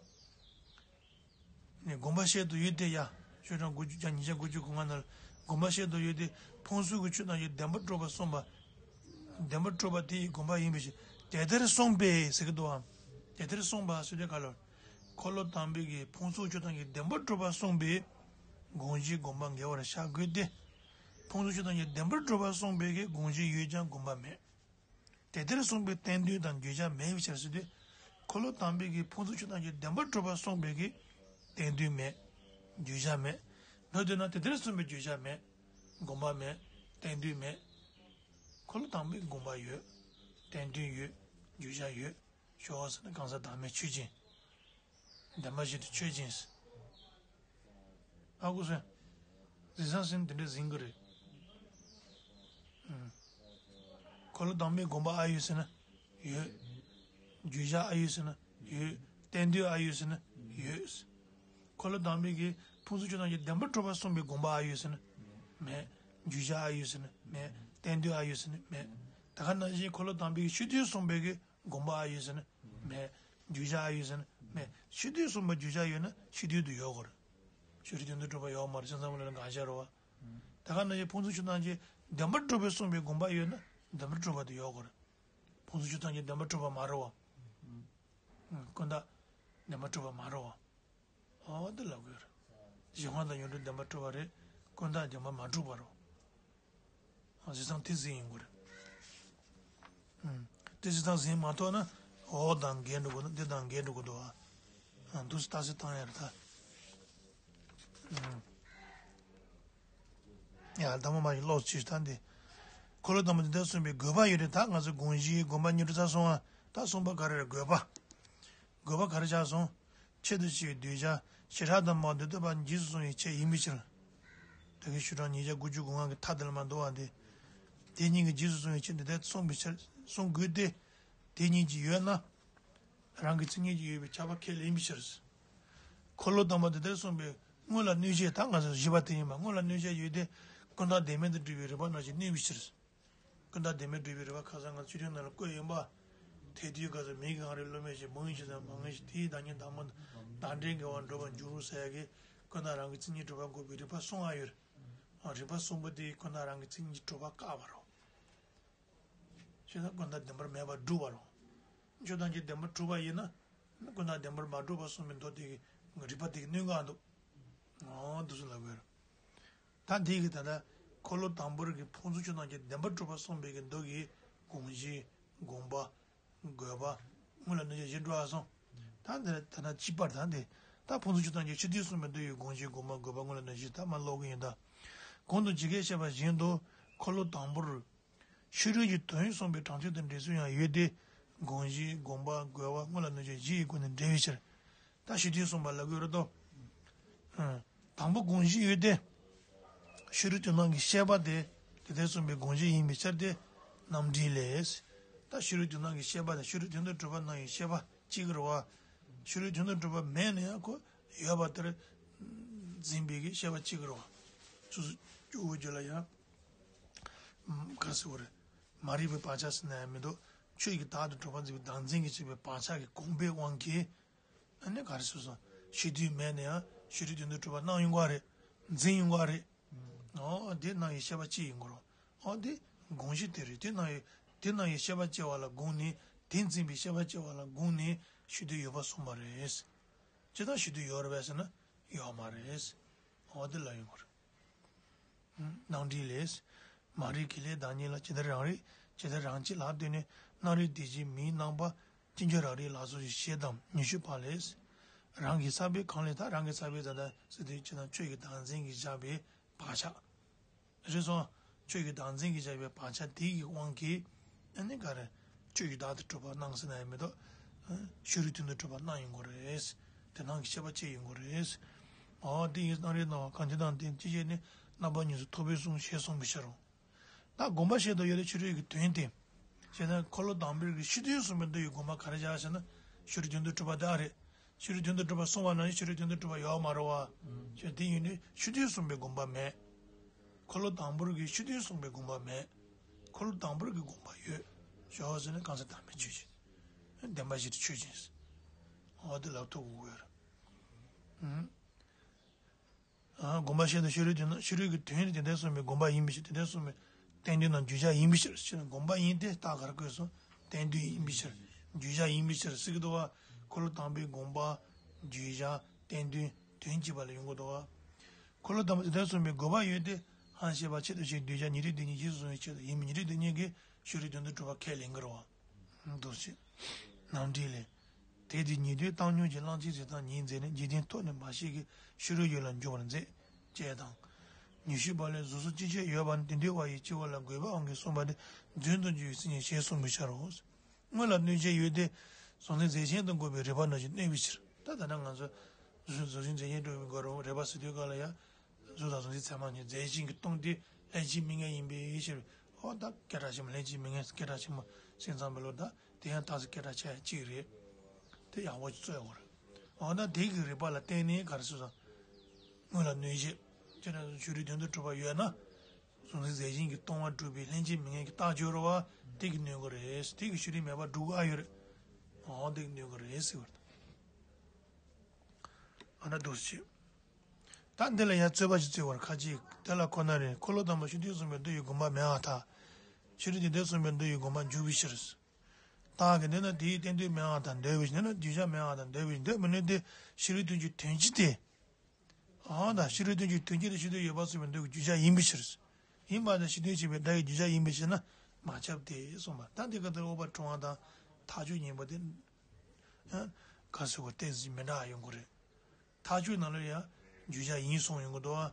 ནས་དགོངས་པ་བཞེས་དུ་ཡོད་དེ་ཡ། ཤོག་གྲངས་དགུ་བཅུ་གྱ་ཉིས་བརྒྱ་དགུ་བཅུ་གོ་ལྔ་ནང་ལ་དགོངས་པ་བཞེས་དུ་ཡོད་དེ། ཕུང་གསུམ་གྱི་ཆོས་ཐམས་ཅད་བདེན་པར་གྲུབ་པ་གསུངས་པ། བདེན་པར་གྲུབ་པ་དེ་ཡི་དགོངས་པ་ཡིན་པའི་ཕྱིར། དེ་ལྟར་གསུངས་པས་ཟེར་གྱི་འདུག་ཨ། དེ་ལྟར་གསུངས་པ་ཟེར་དུས་ག་ལ། འཁོར་ལོ་དང་པོའི་གི་ཕུང་གསུམ་ཆོས་ཐམས་ཅད་བདེན་པར་གྲུབ་པ་གསུངས་པའི་དགོངས་གཞི་དགོངས་པ་འགལ་བར་བྱ་དགོས་ཏེ། ཕུང་གསུམ་ཆོས་ཐམས་ཅད་བདེན་པར་གྲུབ་པ་གསུངས་པའི་གི་དགོངས་གཞི་ཡོད་ཀྱང་དགོངས་པ་མེད། དེ་ལྟར་གསུངས་པའི་བསྟན་དོན་དང་བརྗོད་བྱ་མེད་པའི་ཕྱིར་ཟེར་དུས། འཁོར་ལོ་དང་པོའི་གི་ཕུང་གསུམ་ཆོས་ཐམས་ཅད་བདེན་པར་གྲུབ་པ་གསུངས་པའི་གི་བསྟན་དོན་མེད། བརྗོད་བྱ་མེད། མདོར་བསྡུས་ན་དེ་ལྟར་གསུངས་པའི་བརྗོད་བྱ་མེད། དགོངས་པ་མེད། བསྟན་དོན་མེད། འཁོར་ལོ་དང་པོའི་དགོངས་པ་ཡོད། བསྟན་དོན་ཡོད། བརྗོད་བྱ་ཡོད། ཞོག་ཟེར་ན་གང་ཟག་བདག་མེད་ཆོས་ཅན། བདེན་པ་བཞིན་དུ་ཆོས་ཅན། ཨ་ཁུ་སོན། གཟིགས་སྟངས་ཟེར་ན་དེ་འདྲ་ཟིན་གི་རེད། ཨུམ། འཁོར་ལོ་དང་པོའི་དགོངས་པ་ཨ་ཡོད་ཟེར་ན་ཡོད། བརྗོད་བྱ་ཨ་ཡོད་ཟེར་ན་ཡོད། བསྟན་དོན་ཨ་ཡོད་ཟེར་ན་ཡོད། འཁོར་ལོ་དང་པོའི་གི་ཕུང་སོགས་ཆོས་ཐམས་ཅད་བདེན་པར་གྲུབ་པར་གསུངས་པའི་དགོངས་པ་ཨ་ཡོད་ཟེར་ན་མེད། བརྗོད་བྱ་ཨ་ཡོད་ཟེར་ན་མེད། བསྟན་དོན་ཨ་ཡོད་ཟེར་ན་མེད། ད་ག་ནང་བཞིན་འཁོར་ལོ་དང་པོའི་གི་ཕྱི་དོན་གསུངས་པའི་གི་དགོངས་པ་ཨ་ཡོད་ཟེར་ན་མེད། བརྗོད་བྱ་ཨ་ཡོད་ཟེར་ན་མེད། ཕྱི་དོན་གསུངས་པ་བརྗོད་བྱ་ཡོད་ན་ཕྱི་དོན་དུ་ཡོད་དགོས་རེད། ཕྱི་རོལ་དོན་དུ་གྲུབ་པ་ཡོད་མ་རེད། སེམས་ཙམ་ལ་འགའ་ཤས་རེད་བ། ད་ག་ནང་བཞིན་ཕུང་སོགས་ཆོས་ཐམས་ཅད་བདེན་པར་གྲུབ་པའི་གསུངས་པའི་དགོངས་པ་ཡོད་ན་བདེན་པར་གྲུབ་པ་དུ་ཡོད་དགོས་རེད། ཕུང་སོགས་ཆོས་ཐམས་ཅད་བདེན་པར་གྲུབ་པ་མ་རེད་བ། ཀུན་བརྟགས་བདེན་པར་གྲུབ་པ་མ་རེད་བ། འོ་དེ་ལབ་དགོས་རེད། གཞན་དབང་དང་ཡོངས་གྲུབ་བདེན་པར་གྲུབ་པ་རེད། ཀུན་བརྟགས་བདེན་པར་མ་གྲུབ་པ་རེད། གཟིགས་སྟངས་དེ་ཟིན་ཡོང་གི་རེད། ཨུམ། དེ་གཟིགས་སྟངས་ཟིན་མ་ཐུབ་ན་འོ་དང་འགལ་འགྲོ་གི་འདུག་འདི་དང་འགལ་འགྲོ་གི་འདུག་ཨ། འདུག་སེ་རྟགས་གསལ་བཏང་ཡ་རེད་ད། ཨུམ། ཡ་དང་པོ་མ་ཡིན་ཀློག་ཅིག་ད་འདི། འཁོར་ལོ་དང་པོ་འདི་ལྟར་གསུངས་པའི་དགོས་པ་ཡོད་དེ། ད་ང་ཚོ་དགོངས་གཞི་དགོངས་པ་གཉིས་འགྲོ་ཚར་སོང་ཨ། ད་གསུམ་པ་ག་རེ་རེད། དགོས་པ། དགོས་པ་ག་རེ་ཆགས་སོང་། ཆེད་དུ་བྱས་པའི་གདུལ་བྱ་བྱེ་བྲག་དང་མ་འདུས་ཏོ་པ་རྗེས་སུ་བཟུང་བའི་ཆེད་ཡིན་པའི་ཕྱིར། དེ་གའི་ཤུ་ཊ་ཉིས་བརྒྱ་དགུ་བཅུ་གོ་ལྔ་གི་མཐའ་དེ་ལ་མ་འདུ་བ་འདི། དེ་ཉིད་ཀྱི་རྗེས་སུ་བཟུང་བའི་ཆེད་འདི་ལྟར་གསུངས་པའི་ཕྱིར་གསུང་དགོས་ཏེ། དེ་ཉིད་ཀྱི་ཡོད་ན། རང་གི་མཚན་ཉིད་ཀྱི་ཡོད་པའི་ཁྱབ་པ་ཁས་ལེན་པའི་ཕྱིར། འཁོར་ལོ་དང་པོ་འདི་ལྟར་གསུངས་པའི་སྔོན་ལ་གནོད་བྱེད་ད་ང་ཚོ་བཞི་པ་དེ་ཡིན་པ། སྔོན་ལ་གནོད་བྱེད་ཡོད་དེ། ཀུན་བརྟགས་བདེན་མེད་དུ་གྲུབ་པའི་རིགས་པ་རྣམས་ཀྱིས་གནོད་པའི་ཕྱིར། ཀུན་བརྟགས་བདེན་མེད་གྲུབ་པའི་རིགས་པ་ཁ་སང་ང་ཚོ་ཆོས་ཐུན་ནང་ལ་བཀོད་ཡིན་པ། དེ་དུས་སྐབས་སུ་མིང་གི་ངང་རེ་བློ་མེད་ཞིང་མང་ཞིང་དེའི་བདག་ཉིད་བདག་མེད་བདག་འབྲས་འགལ་བར་འགྲོ་བར་འགྱུར་ཟེར་ཡ་གི་ཀུན་བརྟགས་རང་གི་མཚན་ཉིད་གྲུབ་པ་འགོག་པའི་རིགས་པ་གསུམ་ཡོད་རེད། རིགས་པ་གསུམ་པོ་དེ་ཀུན་བརྟགས་རང་གི་མཚན་ཉིད་གྲུབ་པ་བཀག་པ་རེད། བྱས་ན་ཀུན་བརྟགས་བདེན་པར་མེད་པར་སྒྲུབ་པ་རེད། ཆོས་ཐམས་ཅད་བདེན་པར་གྲུབ་པ་ཡིན་ན། ཀུན་བརྟགས་བདེན་པར་མ་གྲུབ་པ་གསུངས་པའི་མདོ་དེ་གི་རིགས་པ་དེ་གི་གནོད་འགག་འདུག་འོ་འདུག་སེ་ལབ་དགོས་རེད། ད་འདི་གི་ད་ལྟ་འཁོར་ལོ་དང་པོ་རིགས་ཀྱི་ཕུང་སོགས་ཆོས་ཐམས་ཅད་བདེན་པར་གྲུབ་པ་གསུངས་པའི་གི་མདོ་གི་དགོངས་གཞི། དགོངས་པ། དགོས་པ། སྔོན་ལ་གནོད་བྱེད་བཞི་འགྲོ་བ་གསུངས། ད་འདི་ལ་ད་ལྟ་གཅིག་པར་ད་འདི། ད་ཕུང་སོགས་ཆོས་ཐམས་ཅད་ཕྱི་དོན་གསུངས་པའི་མདོ་ཡི་དགོངས་གཞི། དགོངས་པ། དགོས་པ། སྔོན་ལ་གནོད་བྱེད་བཞི་ད་མ་ཀློག་གི་ཡིན་ད། གོང་དུ་ཇི་སྐད་བཤད་པ་བཞིན་དུ་འཁོར་ལོ་དང་པོར། ཕྱི་རོལ་གྱི་དོན་གསུངས་པའི་དྲང་ཐོས་དང་འགྲེལ་ཚུལ་ཡང་ཡོད་དེ། དགོངས་གཞི། དགོངས་པ། དགོས་པ། སྔོན་ལ་གནོད་བྱེད་བཞི་ཡི་སྒོ་ནས་འགྲེལ་བའི་ཕྱིར། ད་ཕྱི་དོན་གསུངས་པ་ལབ་དགོས་རེད་དོ། ཨ། དང་པོ་དགོངས་གཞི་ཡོད་དེ། ཕྱི་རོལ་དོན་དམ་གྱི་བཤད་པ་དེ་དེ་ལྟར་གསུངས་པའི་དགོངས་གཞི་ཡིན་པའི་ཕྱིར་ཏེ། རྣམ་འགྲེལ་ལས། ད་ཕྱི་རོལ་དོན་དམ་གྱི་བཤད་པ་དང་ཕྱི་རོལ་དོན་དུ་གྲུབ་པ་རྣམས་ཡི་བཤད་པ་གཅིག་རེད་བ། ཕྱི་རོལ་དོན་དུ་གྲུབ་པ་མེད་ན་ཡང་ཁོ་ཡོད་པ་ལྟར་འཛིན་པའི་གི་བཤད་པ་གཅིག་རེད་བ། སོ་སོ་སྐྱོ་བོ་རྒྱུད་ལ་ཡང་། ག་རེ་ཟེར་དགོས་རེད། མ་རིག་པའི་བག་ཆགས་ཟེར་ན་ཡང་མི་འདུག་ཆོས་ཀྱི་བདག་ཏུ་གྲུབ་པར་འཛིན་པའི་བདག་འཛིན་གྱིས་བསྐྱེད་པའི་བག་ཆགས་ཀྱི་གོམས་པའི་དབང་གིས། ཨ་ནི་ག་རེ་ཟེར་སོང་། ཕྱི་དོན་མེད་ན་ཡང་ཕྱི་རོལ་དོན་དུ་གྲུབ་པ་སྣང་ཡོང་གི་རེད། འཛིན་ཡོང་གི་རེད། ཨོ་དེ་རྣམས་ཡི་བཤད་པ་གཅིག་ཡིན་དགོས་རེད། ཨོ་དེ་དགོངས་གཞི་དེ་རེད། དེ་རྣམས་ཡི་དེ་རྣམས་ཡི་བཤད་པ་གཅིག་པ་ལ་དགོངས་ནས། དེ་འཛིན་པའི་བཤད་པ་གཅིག་པ་ལ་དགོངས་ནས་ཕྱི་དོན་ཡོད་པར་གསུངས་པ་རེད། ཇི་ལྟར་ཕྱི་དོན་ཡོད་རེད་པས་ཟེར་ན་ཡོད་མ་རེད། ཨོ་དེ་ལབ་ཡོང་གི་རེད། རྣམ་འགྲེལ་ལས། མ་རིག་གི་ལས་བདག་ཉིད་ལ། ཇི་ལྟར་རང་རིག་ཇི་ལྟར་རང་གཅེས་ལ་ལྟོས་ནས། རྣམ་རིག་དེ་བཞིན་མིའི་རྣམ་པ། ཅི་འགྱུར་རང་རིག་ལ་སོགས་ཤིག་ཞེས་དང་། ཉི་ཤུ་པ་ལས། རང་གི་ས་པའི་གང་ལས་ད་རང་གི་ས་པའི་ད་ལྟ་སི་ཏུ་ཅི་དང་ཆོས་ཀྱི་བདག་འཛིན་གྱིས་བཞག་པའི་བག་ཆགས། རེད་སོང་། ཆོས་ཀྱི་བདག་འཛིན་གྱིས་བཞག་པའི་བག་ཆགས་དེ་ཡི་དབང་གིས། ཨ་ནི་ག་རེ། ཆོས་ཀྱི་བདག་ཏུ་གྲུབ་པ་སྣང་ཟེར་ན་ཡང་མི་འདུག་ཕྱི་རོལ་དོན་དུ་གྲུབ་པ་སྣང་ཡོང་གི་རེད། དེ་སྣང་གི་ཤེས་པ་སྐྱེ་ཡོང་གི་རེད། འོ་དེ་ཡི་རྣམ་རིག་སྣང་བ་གང་ཇི་ལྟར་དེ་ཅི་བྱས་ནས་རྣམ་པ་གཉིས་སུ་ཐོབ་པས་གསུངས་ཞེས་གསུངས་པའི་ཕྱིར་རོ། ད་དགོངས་པ་བཞིན་དུ་ཡོད་དེ་ཕྱི་རོལ་གྱི་དོན་ཏེ། ཞེ་ན་འཁོར་ལོ་དང་པོའི་གི་ཕྱི་དོན་གསུངས་པའི་མདོ་ཡི་དགོངས་པ་ག་རེ་བཞག་ཟེར་ན། ཕྱི་རོལ་དོན་དུ་གྲུབ་པ་དེ་ཨ་རེད། ཕྱི་རོལ་དོན་དུ་གྲུབ་པ་གསུངས་པ་ན་ཕྱི་རོལ་དོན་དུ་གྲུབ་པ་ཡོད་མ་རེད་བ། ཞེས་དེ་ཡིན་དུས་ཕྱི་དོན་གསུངས་པའི་དགོངས་པ་མེད། འཁོར་ལོ་དང་པོར་གྱི་ཕྱི་དོན་གསུངས་པའི་དགོངས་པ་མེད། འཁོར་ལོ་དང་པོར་གྱི་དགོངས་པ་ཡོད། ཞོག་ཟེར་ན་གང་ཟག་བདག་མེད་ཆོས་ཅན། བདེན་པ་བཞི་དེ་ཆོས་ཅན། འོ་དེ་ལ་ཐུག་དགོས་ཡོད་རེད། ཨང་། དགོངས་པ་བཞིན་དུ་ཕྱི་རོལ་དོན་ནི་ཕྱི་རོལ་གྱི་དོན་ནི་དེ་ལྟར་གསུངས་པའི་དགོངས་པ་ཡིན་པའི་ཕྱིར། དེ་ལྟར་གསུངས་པའི་བསྟན་དོན་ནི་བརྗོད་བྱ་ཡིན་པའི་ཕྱིར་ཞེ་ན། དགོངས་པ་ཡིན་ཏེ་རྟགས་ག་རེ་བཀོད་སོང་། བསྟན་དོན་ཡིན་པའི་ཕྱིར། བརྗོད་བྱ་ཡིན་པའི་ཕྱིར་ཟེར་གྱི་འདུག་བ། འཁོར་ལོ་དང་པོའི་དགོངས་པ། བརྗོད་བྱ། བསྟན་དོན། དོན་གཅིག་པ་ལ་ཡོང་གི་འདུག་བ། འཁོར་ལོ་དང་པོ་དེ་ལྟར་གསུངས་པའི་དགོས་པ་ཡོད་དེ། ཧང་ཤེས་པ་ཆེད་དུ་བྱས་གདུལ་བྱ་ཉན་ཐོས་དེ་ཉིད་རྗེས་སུ་བཟུང་བའི་ཆེད་དུ་ཡིན་པས་ཉན་ཐོས་དེ་ཉིད་ཀྱིས་ཕྱི་རོལ་དོན་དུ་གྲུབ་པ་ཁས་ལེན་གྱི་རེད་བ། འདུག་ཅེས། རྣམ་འགྲེལ་ལས། དེ་དུས་ཉན་ཐོས་བཏང་སྙོམས་ཀྱི་བླང་བྱའི་རྫས་ཐམས་ཉིད་མཛད་ནས་འཇིག་རྟེན་ཐོག་ནས་མ་ཤེས་ཀྱི་ཕྱི་རོལ་ཡུལ་ལ་འཇུག་པར་མཛད། ཅེས་དང་། ཉི་ཤུ་པ་ལས། གཟུགས་སོགས་ཅི་ཕྱིར་ཡོད་པ་ནི། དེ་འདུལ་བ་ཡི་སྤྱི་བོ་ལ། དགོས་པའི་དབང་གིས་གསུངས་པ་དེ། རྫུན་དུ་འགྱུར་བའི་མཚན་ཉིད་ཞེས་གསུངས་པའི་ཕྱིར་རོ། སྔོན་ལ་གནོད་བྱེད་ཡོད་དེ། གཟུགས་འཛིན་རྫས་ཆེན་དུ་འགོད་པའི་རིགས་པ་རྣམས་ཀྱིས་གནོད་པའི་ཕྱིར། ད་ད་ལྟ་ང་ཚོ་གཟུགས་འཛིན་རྫས་ཆེན་དུ་འགོད་པའི་རིགས་པ་ཟེར་དུས་སྐབས་ལ་ཡང་། གཟུགས་དང་གཟུགས་མཚན་ཚད་མ་གཉིས་རྫས་གཞན་གྱི་སྟོང་དེ་ལྷན་ཅིག་དམིགས་ངེས་ཡིན་པའི་ཕྱིར། ཨོ་ད་སྐད་གྲགས་ཆེན་པོ་ལྷན་ཅིག་དམིགས་ངེས་སྐད་གྲགས་ཆེན་པོ་སེམས་ཙམ་པའི་ལུགས་ད་དེ་ཡང་རྟགས་གཅིག་སྐད་གྲགས་ཆེ་ཡ་གཅིག་རེད། དེ་ཡག་པོ་རྩོད་དགོས་རེད། ཨོ་ད་དེ་གི་རིགས་པ་ལ་བརྟེན་ནས་ག་རེ་ཟེར་སོང་། དངོས་ལ་གནོད་བྱེད། ཅེ་ན་ཕྱི་རོལ་དོན་དུ་གྲུབ་པ་ཡོད་ན། གཟུགས་འཛིན་རྫས་གཞན་གྱི་སྟོང་པ་གྲུབ་པའི་ལྷན་ཅིག་དམིགས་ངེས་ཀྱི་རྟགས་སྦྱོར་བ་དེ་གིས་གནོད་ཀྱི་རེད། དེ་གིས་ཕྱི་རོལ་མེད་པར་སྒྲུབ་ཀྱི་ཨ་ཡོད་རེད། ཨོ་དེ་གིས་གནོད་ཀྱི་རེད་ཟེར་བ་རེད། ཨ་ན་འདུག་སེ་བྱེད། ད་འདི་ལ་ཡང་རྩོད་པ་ཞིག་རྩོད་པར་ཁ་ཅིག་དེ་ལ་ཁོ་ན་རེ་འཁོར་ལོ་དང་པོ་ཕྱི་དོན་གསུངས་པའི་མདོ་ཡི་དགོངས་པ་མེད་པར་ཐལ། ཕྱི་རོལ་དོན་གསུངས་པའི་མདོ་ཡི་དགོངས་པ་འཇུག་པའི་ཕྱིར། རྟགས་ཀྱིས་འདོད་ན་དེའི་བསྟན་དོན་མེད་པར་ཐལ། འདོད་པའི་ཕྱིར་ན་རྒྱུ་ཆ་མེད་པར་ཐལ། འདོད་པའི་འདོད་མི་ནུས་ཏེ། ཕྱི་རོལ་དོན་གྱི་དོན་སྤྱི་སྟེ། ཨང་དང་ཕྱི་རོལ་དོན་གྱི་དོན་སྤྱི་དེ་ཕྱི་དོན་ཡོད་པར་གསུངས་པའི་མདོ་གི་རྒྱུ་ཆ་ཡིན་པའི་ཕྱིར། ཡིན་པ་དང་ཕྱི་དོན་ཞེས་པའི་སྒྲ་ཡི་རྒྱུ་ཆ་ཡིན་པའི་ཕྱིར་ན་མ་ཁྱབ་སྟེ་གསུངས་པ། ད་འདི་ག་དེར་འོག་པ་འཁྲུལ་བ་དང་མཐའ་དཔྱོད་གཉིས་པོ་དེ། ཨ། ག་ཟེར་བ་ཏོག་ཙམ་མི་འདྲ་བ་ཡོང་གི་རེད། མཐའ་དཔྱོད་ནང་ལ་ཡང་རྒྱུ་ཆ་ཡིན་གསུངས་ཡོང་གི་འདུག་བ།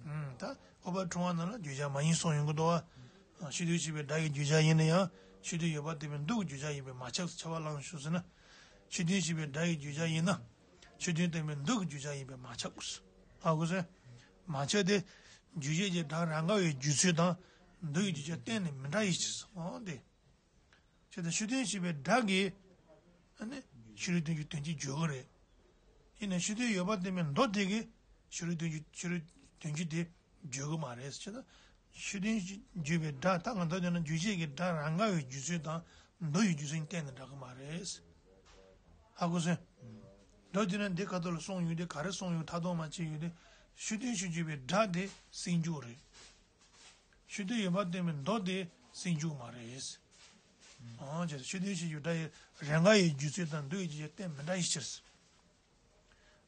ཨུམ། ད་འོག་པ་འཁྲུལ་བ་ནང་ལ་རྒྱུ་ཆ་མ་ཡིན་གསུངས་ཡོང་གི་འདུག་བ། ཨ། ཕྱི་དོན་ཞེས་པའི་སྒྲ་ཡི་རྒྱུ་ཆ་ཡིན་ན་ཡང་ཕྱི་དོན་ཡོད་པར་བསྟན་པའི་མདོ་གི་རྒྱུ་ཆ་ཡིན་པས་མ་ཁྱབ་ཟེར་ཁྱབ་པ་བླངས་ཞུས་ཟེར་ན། ཕྱི་དོན་ཞེས་པའི་སྒྲ་ཡི་རྒྱུ་ཆ་ཡིན་ན། ཕྱི་དོན་བསྟན་པའི་མདོ་གི་རྒྱུ་ཆ་ཡིན་པས་མ་ཁྱབ་དགོས། ཧ་གོ་སོང་། མ་ཁྱབ་སྟེ། རྒྱུ་བྱས་ཀྱི་སྒྲ་རང་ག་བའི་རྒྱུ་ཚུལ་དང་། མདོ་ཡི་རྒྱུ་ཆ་གཏན་ནས་མི་འདྲ་བའི་ཕྱིར། འོ་དེ། བྱས་ཙང་ཕྱི་དོན་ཞེས་པའི་སྒྲ་གིས། ཨ་ནི། ཕྱི་རོལ་དོན་གྱི་དོན་སྤྱི་བརྗོད་ཀྱི་རེད། ཡིན་ནའི་ཕྱི་དོན་ཡོད་པར་བསྟན་པའི་མདོ་དེ་གིས་ཕྱི་རོལ་དོན་གྱི་ཕྱི་རོལ་དོན་སྤྱི་དེ་བརྗོད་ཀྱི་མ་རེད། བྱས་ཙང་ཕྱི་དོན་བརྗོད་པའི་སྒྲ་ད་ང་ཚོ་བསྡད་ན་རྒྱུ་བྱས་ཀྱི་སྒྲ་རང་ག་བའི་རྒྱུ་ཚུལ་དང་མདོ་ཡི་རྒྱུ་ཚུལ་གཏན་ནས་འདྲ་གི་མ་རེད། ཧ་གོ་སོང་། མདོ་དེ་ན་འདི་ཁ་ཐོག་ལ་གསུངས་ཡོད་དེ་ག་རེ་གསུངས་ཡོད་མཐའ་དོན་མ་བྱས་ཡོད་དེ། ཕྱི་དོན་ཞེས་བརྗོད་པའི་སྒྲ་དེ་སེལ་འཇུག་རེད། ཕྱི་དོན་ཡོད་པར་བསྟན་པའི་མདོ་དེ་སེལ་འཇུག་མ་རེད། ཨང་ཅེས་ཕྱི་དོན་ཞེས་བརྗོད་སྒྲ་ཡི་རང་ག་ཡི་རྒྱུ་ཚུལ་དང་མདོ་ཡི་རྒྱུ་ཆ་གཏན་མི་འདྲ་བའི་ཕྱིར།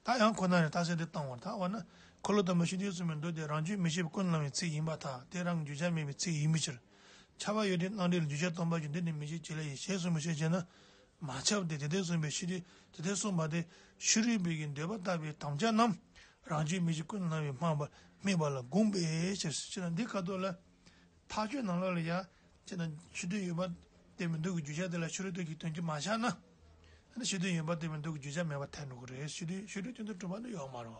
ད་ཡང་ཁོ་ན་རེ་རྟགས་གསལ་དེ་བཏང་བར་ཐལ་བ་ན། འཁོར་ལོ་དང་པོ་ཕྱི་དོན་གསུངས་པའི་མདོ་དེ་རང་རྒྱུད་མི་ཤེས་པའི་ཀུན་སློང་བའི་ཚིག་ཡིན་པར་ཐལ། དེ་རང་གི་རྒྱུ་ཆ་མེད་པའི་ཚིག་ཡིན་པའི་ཕྱིར། ཁྱབ་པ་ཡོད་དེ་རྣམ་འགྲེལ་རྒྱུ་ཆ་སྟོང་པ་ཞིག་འདི་ནི་མི་ཤེས་བྱེད་ལས་ཡིན་ཞེས་གསུངས་པའི་ཕྱིར་བྱས་ན། མ་ཁྱབ་སྟེ་དེ་ལྟར་གསུངས་པའི་ཕྱི་དོན་དེ་ལྟར་གསུངས་པ་དེ་ཕྱི་རོལ་པའི་གི་འདོད་པ་ལྟ་བུའི་དམ་བཅའ་རྣམས་རང་རྒྱུད་མི་ཤེས་ཀུན་སློང་བའི་སྨྲ་བ་དམིགས་པ་ལ་དགོངས་པའི་ཕྱིར། ཅེ་ན་འདི་ཁ་ཐོག་ལ། མཐའ་དཔྱོད་ནང་ལོགས་ལ་ཡ། ཅེ་ན་ཕྱི་དོན་ཡོད་པར་བསྟན་པའི་མདོ་གི་རྒྱུ་ཆ་དེ་ལ་ཕྱི་རོལ་དོན་གྱི་དོན་སྤྱི་མ་ཆགས་ན། ཕྱི་དོན་ཡོད་པར་བསྟན་པའི་མདོ་གི་རྒྱུ་ཆ་མེད་པར་ཐལ་འགྲོ་གི་རེད། ཕྱི་དོན་ཕྱི་རོལ་དོན་དུ་གྲུབ་པ་ནི་ཡོད་མ་རེད་བ།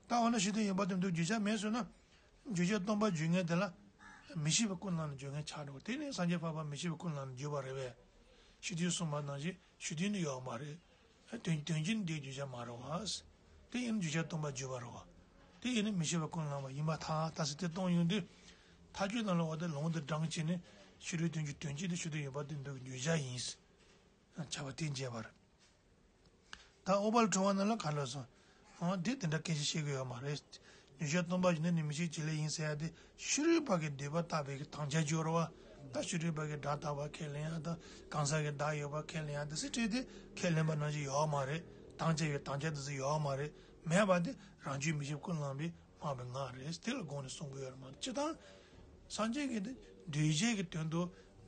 ད་འོ་ན་ཕྱི་དོན་ཡོད་པར་བསྟན་པའི་མདོ་གི་རྒྱུ་ཆ་མེད་ཟེར་ན། རྒྱུ་ཆ་སྟོང་པ་བརྗོད་མཁན་དེ་ལ། མི་ཤེས་པའི་ཀུན་སློང་ནི་བརྗོད་མཁན་ཆགས་འགྲོ་གི། དེ་ནི་སངས་རྒྱས་འཕགས་པ་མི་ཤེས་པའི་ཀུན་སློང་ནི་བརྗོད་པ་རེད་བས། ཕྱི་དོན་གསུངས་པ་ནང་བཞིན་ཕྱི་དོན་ནི་ཡོད་མ་རེད། དོན་དོན་སྤྱི་ནི་དེའི་རྒྱུ་ཆ་མ་རེད་བ། དེ་ཡིན་ན་རྒྱུ་ཆ་སྟོང་པ་བརྗོད་པ་རེད་བ། དེ་ཡིན་ན་མི་ཤེས་པའི་ཀུན་སློང་བ་ཡིན་པར་ཐལ། ད་ཟེར་དེ་གཏོང་ཡོང་དུས། མཐའ་དཔྱོད་ནང་ལ་འོ་དེ་ལུང་དེ་དྲངས་བྱས་ནས་ཕྱི་རོལ་དོན་གྱི་དོན་སྤྱི་དེ་ཕྱི་དོན་ཡོད་པར་བསྟན་པའི་རྒྱུ་ཆ་ཡིན། ཁྱབ་པ་དེ་འབྱེད་པར། ད་འོག་པར་འཁྲུལ་བ་ནང་ལ་ག་ལ་སོང་། འོ་དེ་དེ་འདྲ་སྐད་ཆ་བཤད་ཀྱི་ཡོད་མ་རེད། རྒྱུ་ཆ་སྟོང་པ་ཞིག་འདི་ནི་མི་ཤེས་བྱེད་ལས་ཡིན་ཟེར་ཡ་དེ་ཕྱི་རོལ་པ་གི་འདོད་པ་ལྟ་བུའི་གི་དམ་བཅའ་སྦྱོར་བ། ད་ཕྱི་རོལ་པ་གི་སྒྲ་རྟག་པ་ཁས་ལེན་ཡ་དང་གང་ཟག་གི་བདག་ཡོད་པ་ཁས་ལེན་ཡ་དེ་སྲིད་ཁྲིད་དེ་ཁས་ལེན་པ་ནང་བཞིན་ཡོད་མ་རེད། དམ་བཅའ་ཡོད་དམ་བཅའ་དེ་ཚོ་ཡོད་མ་རེད། མེད་པ་དེ་རང་རྒྱུད་མི་ཤེས་ཀུན་སློང་པའི་སྨྲ་བའི་ངག་རེད། དེ་ལ་དགོངས་ནས་གསུང་གི་ཡོད་རེད་མ་གཏོགས་སྤྱིར་བཏང་། སངས་རྒྱས་ཀྱི་དེ་འདུས་བྱས་ཀྱི་དོན་དུ་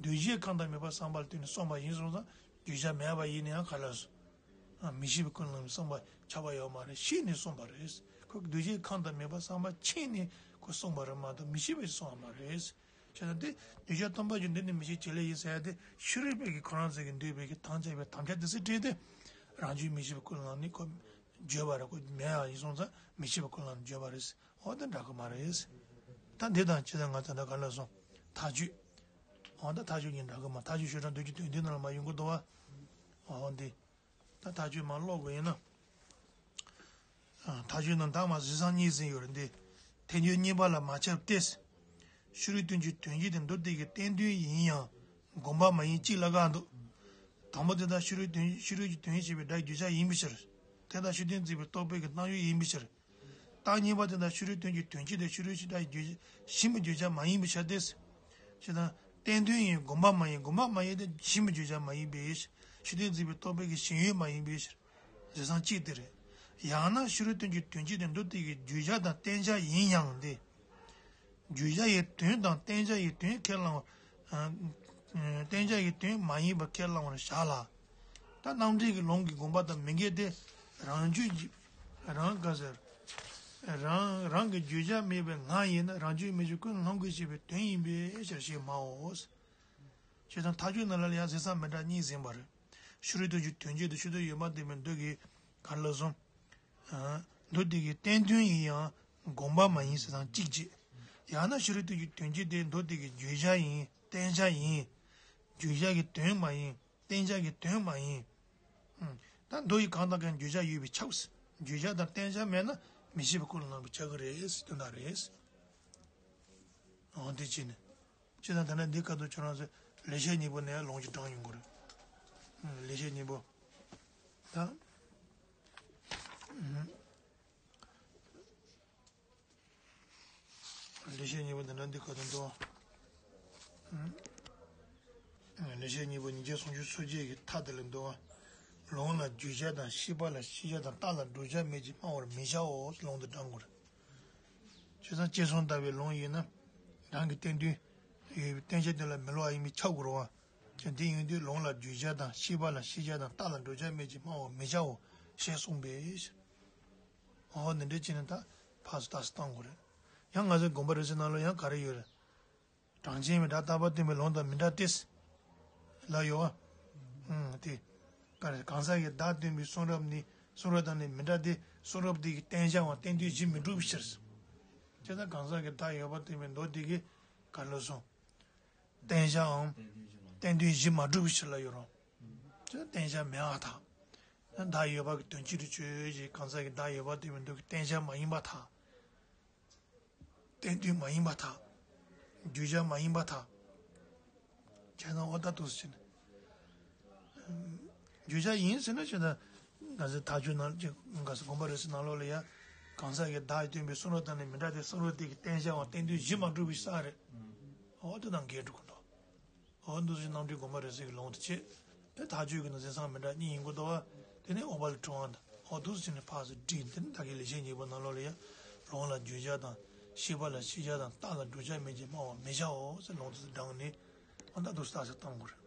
འདུས་བྱས་ཁམས་དང་མོས་པ་བསམ་པ་ལ་བརྟེན་ནས་གསུངས་པ་ཡིན་སོང་ཙང་། རྒྱུ་ཆ་མེད་པ་ཡིན་ན་ཡང་ག་ལ་སོང་། མི་ཤེས་པའི་ཀུན་སློང་གསུངས་པ་ཁྱབ་པ་ཡོད་མ་རེད། ཤེས་ནས་གསུངས་པ་རེད། ཁོ་འདུས་བྱས་ཁམས་དང་མོས་པ་བསམ་པ་ཕྱིན་ནས་ཁོ་གསུངས་པ་རེད་མ་གཏོགས་མི་ཤེས་པས་གསུངས་པ་མ་རེད། བྱས་ཙང་དེ་རྒྱུ་ཆ་སྟོང་པ་ཞིག་འདི་ནི་མི་ཤེས་བྱེད་ལས་ཡིན་ཟེར་ཡ་དེ་ཕྱི་རོལ་པའི་གི་ཁོ་རང་ཚོའི་གི་འདོད་པའི་གི་དམ་བཅའ་བའི་དམ་བཅའ་དེ་ཚོ་སྤྲད་དེ། རང་རྒྱུད་མི་ཤེས་པའི་ཀུན་སློང་ནི་ཁོ་བརྗོད་པ་རེད། ཁོ་མེད་པ་ཡིན་སོང་ཙང་མི་ཤེས་པའི་ཀུན་སློང་བརྗོད་པ་རེད། འོ་དེ་འདྲ་གི་མ་རེད། ད་འདི་དང་ཅི་ལྟར་ང་ཚོ་འདྲ་ག་ལ་སོང་། མཐའ་དཔྱོད། འོ་ད་མཐའ་དཔྱོད་ཀྱི་འདྲ་གི་མ་མཐའ་དཔྱོད་ཤོག་གྲངས་བདུན་ཅུ་དོན་བདུན་ནང་ལ་མ་ཡོང་གི་འདུག་བ། འོ་འདི། ད་མཐའ་དཔྱོད་མ་ཀློག་དགོས་ཡིན་ན། ཨ། མཐའ་དཔྱོད་ནང་ད་མ་གཟིགས་སམ་གཉིས་ཟིན་ཡོད་རེད་འདི། ཐལ་འགྱུར་གཉིས་པ་ལ་མ་ཁྱབ་སྟེ། ཕྱི་རོལ་དོན་གྱི་དོན་སྤྱི་དེ་མདོ་སྡེ་གི་བསྟན་དོན་ཡིན་ཡང་དགོངས་པ་མ་ཡིན་གཅིག་ལ་དགག་འདུག་དང་པོ་དེ་དག་ཕྱི་རོལ་དོན་ཕྱི་རོལ་གྱི་དོན་ཞེས་པའི་སྒྲ་རྒྱུ་ཆ་ཡིན་པའི་ཕྱིར། དེ་དག་ཕྱི་དོན་འཛིན་པའི་རྟོག་པའི་གི་སྣང་ཡུལ་ཡིན་པའི་ཕྱིར། རྟགས་གཉིས་པ་དེ་དག་ཕྱི་རོལ་དོན་གྱི་དོན་སྤྱི་དེ་ཕྱི་རོལ་ཕྱི་སྒྲ་རྒྱུ་གཞན་པའི་རྒྱུ་ཆ་མ་ཡིན་པའི་ཕྱིར་ཏེ། ཞེས་དང་། བསྟན་དོན་ཡིན་དགོངས་པ་མ་ཡིན་དགོངས་པ་མ་ཡིན་ཏེ་གཞན་པའི་རྒྱུ་ཆ་མ་ཡིན་པའི་ཕྱིར། ཕྱི་དོན་འཛིན་པའི་རྟོག་པའི་གི་ཞེན་ཡུལ་མ་ཡིན་པའི་ཕྱིར། རེ་ཟུང་གཅིག་དེ་རེད། ཡང་ན་ཕྱི་རོལ་དོན་གྱི་དོན་སྤྱི་དེ་མདོ་སྡེ་གི་རྒྱུ་ཆ་དང་བསྟན་བྱ་ཡིན་ཡང་སྟེ། རྒྱུ་ཆ་ཡི་དོན་དང་བསྟན་བྱ་ཡི་དོན་ཁས་བླང་བ། ཨ། བསྟན་བྱ་ཡི་དོན་མ་ཡིན་པ་ཁས་བླང་བར་བཞག་ལ། ད་རྣམ་འགྲེལ་གྱི་ལུང་གི་དགོངས་པ་དང་མི་འགལ་ཏེ། རང་རྒྱུད་ཀྱི། རང་ག་ཟེར། རང་རང་གི་རྒྱུ་ཆ་མེད་པའི་ངག་ཡིན་ན་རང་རྒྱུད་མི་ཤེས་ཀུན་སློང་གིས་བྱས་པའི་དོན་ཡིན་པའི་ཕྱིར་ཞེས་སྨྲའོ། བྱས་ཙང་མཐའ་དཔྱོད་ནང་ལ་ཡང་གཟིགས་སམ་མི་འདྲ་གཉིས་ཟིན་པ་རེད། ཕྱི་རོལ་དོན་གྱི་དོན་སྤྱི་དེ་ཕྱི་དོན་ཡོད་པར་བསྟན་པའི་མདོ་གི་ག་ལ་སོང་། མདོ་སྡེ་གི་བསྟན་དོན་ཡིན་ཡང་ དགོངས་པ་མ་ཡིན་ཟེར་ཙང་གཅིག་བྱས། ཡང་ན་ཕྱི་རོལ་དུ་ཡི་དོན་གྱི་དེ་མདོ་དེ་གི་བརྗོད་བྱ་ཡིན། བསྟན་བྱ་ཡིན། བརྗོད་བྱ་གི་དོན་མ་ཡིན། བསྟན་བྱ་གི་དོན་མ་ཡིན། ད་མདོ་ཡི་གང་དང་གང་བརྗོད་བྱ་ཡོད་པས་ཁྱབ་ཟེར། བརྗོད་བྱ་དང་བསྟན་བྱ་མེད་ན་མི་ཤེས་པའི་སྐོར་ལ་ནང་པའི་ཆ་གི་རེད་ཟེར་དོན་དག་རེད། འོ་དེ་བྱས་ནས། ཅི་ལྟར་ད་ནི་འདི་སྐབས་དུ་ཁྱོད་རང་ཚོས་ལེགས་བཤད་སྙིང་པོ་ནས་ལུང་གཅིག་དྲངས་ཡོང་གི་རེད། ལེགས་བཤད་སྙིང་པོ། ད། ལེགས་བཤད་སྙིང་པོ་འདི་འདྲ་འདི་སྐབས་དུ་འདུག་ལེགས་བཤད་སྙིང་པོ་ཉིས་བརྒྱ་སུམ་ཅུ་སོ་བརྒྱད་ཀྱི་མཐའ་དེ་ལ་འདུག་ལུང་ལ་བརྗོད་བྱ་དང་ཤེས་པ་ལ་ཤེས་བྱ་དང་རྟགས་ལ་བགྲོད་བྱ་མེད་ཅེས་སྨྲ་བར་མི་བྱའོ་ལུང་དུ་དྲངས་དགོས་རེད། བྱས་ཙང་ཅེས་གསུངས་ལྟ་བུའི་ལུང་ཡིན་ན། རང་གི་བསྟན་དོན་ཡོད་པའི་བསྟན་བྱ་དེ་ལ་མི་སླུ་བ་ཡིན་མིན་ཁྱབ་དགོས་རེད་བ། ཅེས་འདི་ཡོང་དུས་ལུང་ལ་བརྗོད་བྱ་དང་ཤེས་པ་ལ་ཤེས་བྱ་དང་རྟགས་ལ་བགྲོད་བྱ་མེད་ཅེས་སྨྲ་བར་མི་བྱའོ་ཞེས་གསུངས་པས། འོ་འདི་འདྲ་བྱས་ནས་ད་ཕར་ཚུར་རྟགས་སུ་བཏང་དགོས་རེད། ཡང་ང་ཚོའི་དགོངས་པ་རིགས་གསལ་ནང་ལ་ཡང་ག་རེ་ཡོད་རེད། གྲངས་ཅན་མི་འདྲ་རྟག་པ་སྟོན་པའི་ལུང་དང་མི་འདྲ་སྟེ། ལ་ཡོད་བ། ཨུམ་དེ། ག་རེ་གང་ཟག་གི་བདག་སྟོན་པའི་གསུང་རབ་ནི་གསུང་རབ་དང་ནི་མི་འདྲ་སྟེ་གསུང་རབ་དེ་གི་བསྟན་བྱའང་བསྟན་དོན་གཞི་མི་འགྲུབ་པའི་ཕྱིར། ཅེས་དང་གང་ཟག་གི་བདག་ཡོད་པ་སྟོན་པའི་མདོ་དེ་གི་ག་རེ་ལ་སོང་། བསྟན་བྱའམ། བསྟན་དོན་གཞི་མ་གྲུབ་པའི་ཕྱིར་ལ་ཡོད་རུང་། ཅེས་བསྟན་བྱ་མེད་པར་ཐལ། བདག་ཡོད་པ་གི་དོན་སྤྱི་དུ་བརྗོད་ཅེས་གང་ཟག་གི་བདག་ཡོད་པ་སྟོན་པའི་མདོ་གི་བསྟན་བྱ་མ་ཡིན་པར་ཐལ། བསྟན་དོན་མ་ཡིན་པར་ཐལ། བརྗོད་བྱ་མ་ཡིན་པར་ཐལ། བྱས་ཙང་འོ་ད་འདུག་སེ་བྱས་ནས། བརྗོད་བྱ་ཡིན་ཟེར་ན་བྱས་ཙང་། ང་ཚོའི་མཐའ་དཔྱོད་ནང་ཅིག་ང་ཚོ་དགོངས་པ་རིགས་གསལ་ནང་ལོགས་ལ་ཡ། གང་ཟག་གི་བདག་སྟོན་པའི་གསུང་རབ་དང་ནི་མི་འདྲ་སྟེ་གསུང་རབ་དེ་གི་བསྟན་བྱའང་བསྟན་དོན་གཞི་མ་གྲུབ་པའི་ས་རེད། འོ་དེ་དང་འགལ་འགྲོ་གི་འདུག་འོ་འདུག་སེ་རྣམ་འགྲེལ་དགོངས་པ་རིགས་གསལ་གྱི་ལུང་དུ་བྱེད། དེ་མཐའ་དཔྱོད་ཀྱི་ནང་གསེས་ཟུང་མི་འདྲ་གཉིས་ཡིན་དགོས་འདུག་བ། དེ་ནས་འོག་པ་ལ་འཁྲུལ་དབང་དང་འོ་འདུག་སེ་བྱས་ནས་ཕར་ཚུར་བསྒྲིགས་དེ་ནས་ད་གིན་ལེགས་བཤད་སྙིང་པོ་ནང་ལོགས་ལ་ཡ། ལུང་ལ་བརྗོད་བྱ་དང་ཤེས་པ་ལ་ཤེས་བྱ་དང་རྟགས་ལ་བགྲོད་བྱ་མེད་ཅེས་སྨྲ་བར་མི་བྱའོ་ཟེར་ལུང་དུ་དྲངས་ནས་འོ་ད་འདུག་སེ་རྟགས་སུ་བཏང་དགོས་རེད།